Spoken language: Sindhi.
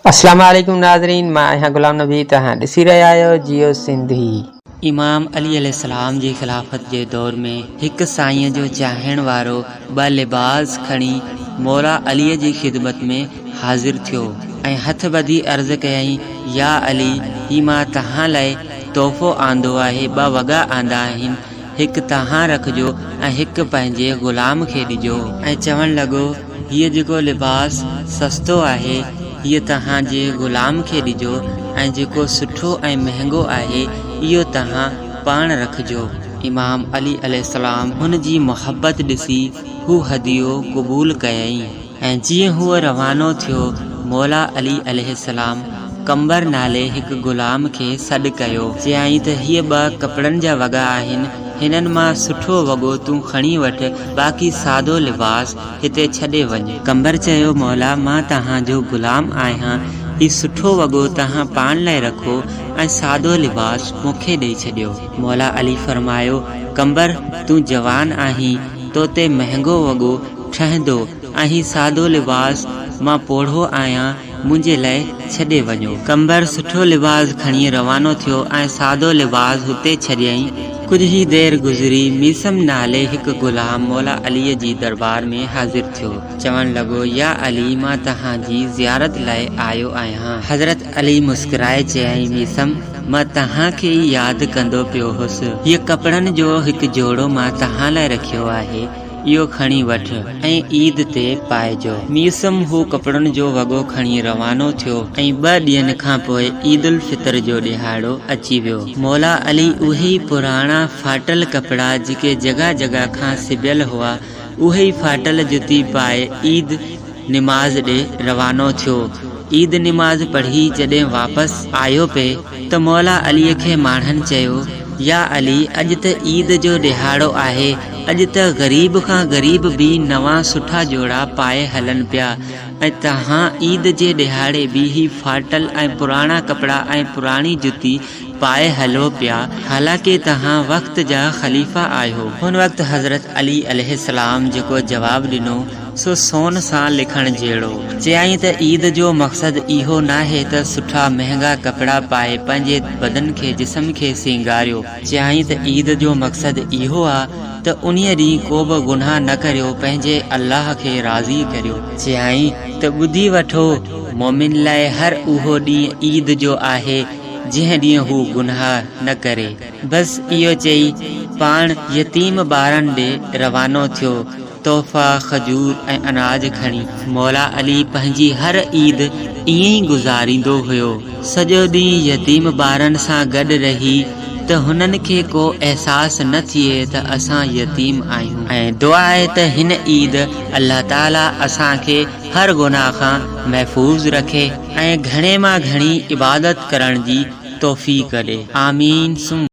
اسلام عليڪم ناظرين مان آهيان غلام نبي توهان ڏسي رهيا آهيو جيو سنڌي. امام علي عليه السلام جي خلافت جي دور ۾ هڪ سائينء جو چاهڻ وارو ٻه لباس کڻي مولا علي جي خدمت ۾ حاضر ٿيو ۽ هٿ ٻڌي عرض ڪيائين يا علي هي مان توهان لاء تحفو آندو آهي ٻه وڳا آندا آهن هڪ توهان رکجو ۽ هڪ پنهنجي غلام کي ڏجو. ۽ چوڻ لڳو، هيء جيڪو لباس سستو آهي، هيء توهان جي غلام کي ڏجو ۽ جيڪو سٺو ۽ مهنگو آهي، اهو توهان پاڻ رکجو. امام علي عليه السلام هن جي محبت ڏسي هو هديو قبول ڪيائين. ۽ جيئن هو روانو ٿيو، مولا علي عليه السلام قمبر نالي هڪ غلام کي سڏ ڪيو. چيائين ته هيء ٻه ڪپڙن جا وڳا آهن، هنن مان سٺو وڳو تون کڻي وٺ، باقي سادو لباس هتي ڇڏي وڃ. قمبر چيو، مولا مان توهان جو غلام آهيان، هي سٺو وڳو توهان پاڻ لاء رکو ۽ سادو لباس مون کي ڏئي ڇڏيو. مولا علي فرمايو، قمبر تون جوان آهين، تو تي مهنگو وڳو ٺهندو ۽ هي سادو لباس مان پوڙهو آهيان منهنجي لاء ڇڏي وڃو. قمبر سٺو لباس کڻي روانو ٿيو ۽ سادو لباس هتي ڇڏيائين. ڪجهه ئي دير گذري ميثم نالي هڪ غلام مولا علي جي دربار ۾ حاضر ٿيو. چوڻ لڳو يا علي مان توهان جي زيارت لاء آيو آهيان. حضرت علي مسڪرائي چيائين ميثم مان توهان کي ئي ياد ڪندو پيو هوس. هيء ڪپڙن جو هڪ جوڙو مان توهان لاء رکيو آهي. اهو کڻي وٺ ۽ عيد تي پائجو. ميثم هو ڪپڙن جو وڳو کڻي روانو ٿيو ۽ ٻه ڏينهن کان پوء عيد الفطر جو ڏهاڙو اچي ويو. مولا علي اهي ئي پراڻا ڦاٽل ڪپڙا جيڪي جڳهه جڳهه کان سبيل هئا، اهي ئي ڦاٽل جتي پائي عيد نماز ڏي روانو ٿيو. عيد نماز پڙهي جڏهن واپس آيو پئي ته مولا علي کي ماڻهن چيو، يا علي اڄ ته عيد جو ڏهاڙو آهي، اڄ ته غريب کان غريب به نوان سٺا جوڙا پائي هلن پيا ۽ توهان عيد جي ڏهاڙي به هي ڦاٽل ۽ پراڻا ڪپڙا ۽ پراڻي جتي پائي هلو پيا، حالانڪه توهان وقت جا خليفا آهيو. هن وقت حضرت علي عليه السلام جيڪو جواب ڏنو سو سون سان لکڻ جهڙو. چيائين ته عيد جو مقصد اهو ناهي ته سٺا مهنگا ڪپڙا پائي پنهنجي بدن کي جسم کي سينگاريو. چيائين ته عيد جو مقصد اهو آ ته انهيء ڏينهن ڪوبه گناهه نه ڪريو پنهنجي الله کي راضي ڪريو. چيائين ته ٻڌي وٺو مؤمن لاء هر اهو ڏينهن عيد جو آهي جنهن ڏينهن هو گناهه نه ڪري. بس اهو چئي پاڻ يتيم ٻارن ڏي روانو ٿيو. تحفا، کجور ۽ اناج کڻي. مولا علي پنهنجي هر عيد ائين ئي گذاريندو هيو. سڄو ڏينهن يتيم ٻارن سان گڏ رهي ته هنن کي ڪو احساس نه ٿئي ته اسان يتيم آهيون. ۽ دعا آهي ته هن عيد الله تعالي اسان کي هر گناهه کان محفوظ رکي ۽ گهڻي مان گهڻي عبادت ڪرڻ جي توفيق ڏي. آمين ثم.